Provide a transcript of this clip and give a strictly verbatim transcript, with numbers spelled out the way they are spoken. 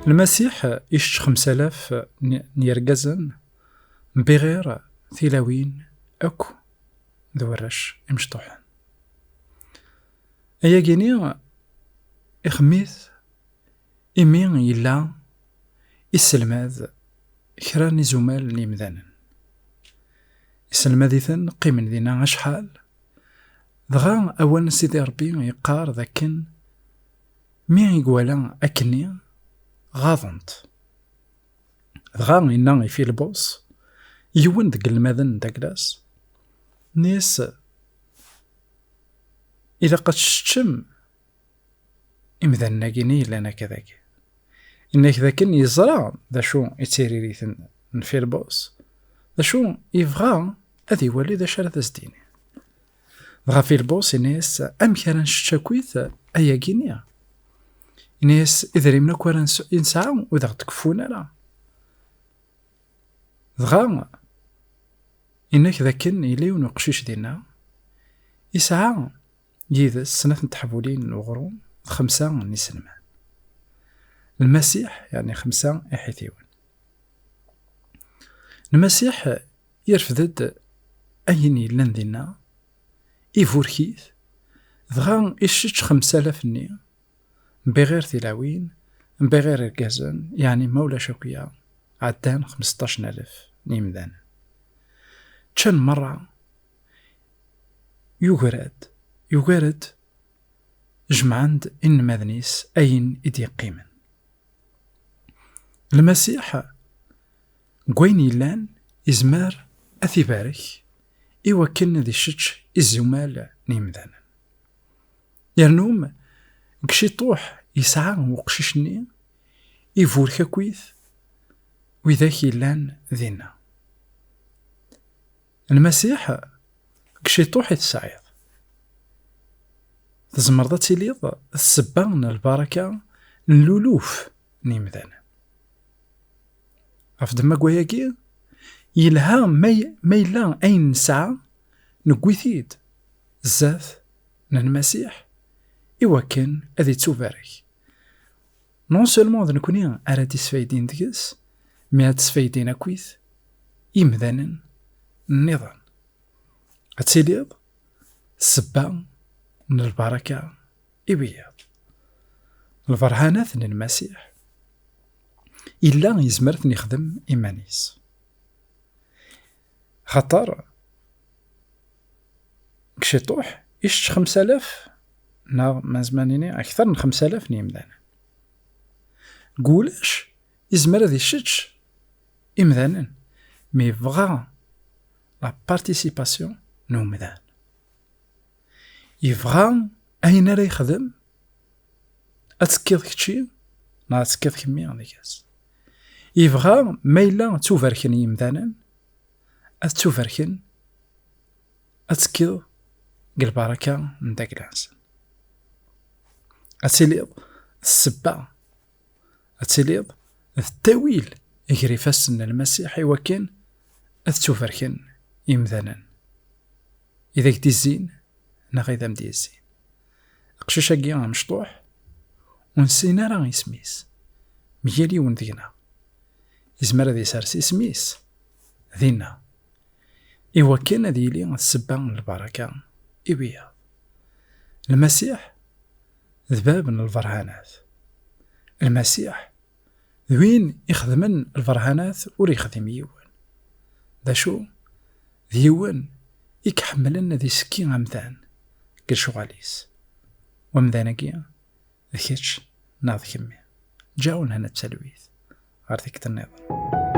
Lmasiḥ icečč xemsa alaf n n yergazen, mbiɣir tilawin akk d warrac imecṭuḥen. Ayagini ixemmit imi yella isselmad kra n izumal n yimdanen. Isselmad-iten, qqimen dinna acḥal, dɣa awal n Sidi Ṛebbi yeqqar d akken mi i iwala akkenni, ɣaḍen-t. Dɣa inna i Filbus, yiwen deg inelmaden n Daglas, nni-as, ilaq ad teččem imdanen-agi-nni yellan akka dagi. Inna-k d akken yeẓra d acu i d tiririt n, n Filbus, d acu yebɣa ad iwali d acu ara d as-d-yini. Dɣa Filbus inna-yas, amek ara nečč akkit ayagi-nni? Inna-yas, idrimen akk ara nes-, i nesɛa ur d aɣ-d-keffun ara. Dɣa inna-k d akken yella yiwen uqcic dinna, isɛa yid-s snat n teḥbulin n uɣrum d xemsa n iselman. Lmasiḥ, yeɛni xemsa iḥitiwen. Lmasiḥ yerfed-d ayen yellan dinna, iburek-it, dɣa icečč xemsa alaf-nni, mbiɣir tilawin, mbiɣir irgazen, yeɛni ma ulac akya, ɛeddan xmesṭac n alaf n yimdanen. Ččan merra, yugar-d, yugar-d, jemɛen-d inelmaden-is ayen i d-yeqqimen. Lmasiḥ, deg wayen yellan, izmer ad t-ibarek i wakken ad icečč izumal n yimdanen. Yernu deg ciṭuḥ yesɛa uqcic-nni, iburek akkit widak yellan dinna. Lmasiḥ, deg ciṭuḥ i tesɛiḍ. Tzemreḍ ad tiliḍ d ssebba n lbaraka n luluf n yimdanen. Ɣef ddemma n wayagi, yelha ma y-, ma yella ayen nesɛa, newwi-t-id zdat n Lmasiḥ i wakken ad ittubarek. Non seulement d nekni ara d-isfaydin deg-s, mi ad d-sfaydin akkit imdanen nniḍen. Ad tiliḍ ssebba n lbaraka i wiyaḍ. Lberhanat n Lmasiḥ, yella yezmer ad ten-ixdem iman-is. Xaṭer, deg ciṭuḥ, icečč xemsa alaf, neɣ ma nezmer nini akter n xemsa alaf n yimdanen. Deg ulac, izmer ad icečč imdanen, mi yebɣa la participation n umdan. Yebɣa ayen ara yexdem, ad tekkiḍ kečči, neɣ ad tekkiḍ kemmi deg-s. Yebɣa ma yella ttubarken yimdanen, ad ttubarken, ad tekkiḍ deg lbaraka n dagla-nsen. Ad tiliḍ d ssebba, ad tiliḍ d ttawil gar ifassen n Lmasiḥ i wakken ad ttubarken yimdanen, i d ak-d-izzin neɣ i d am-d-yezzin. Aqcic-agi amecṭuḥ, ur nessin ara isem-is. Mgal yiwen deg-neɣ, yezmer ad isers isem-is dinna, i wakken ad yili d ssebba n lbaraka i wiyaḍ. Lmasiḥ d bab n lberhanat. Lmasiḥ d win ixedmen lberhanat ur yexdim yiwen. D acu? D yiwen i iḥemmlen ad isekki amdan deg lecɣal-is. Wamdan-agi d kečč neɣ d kemmi. Ǧǧaɣ-wen hana d talwit ɣer tikkelt nniḍen.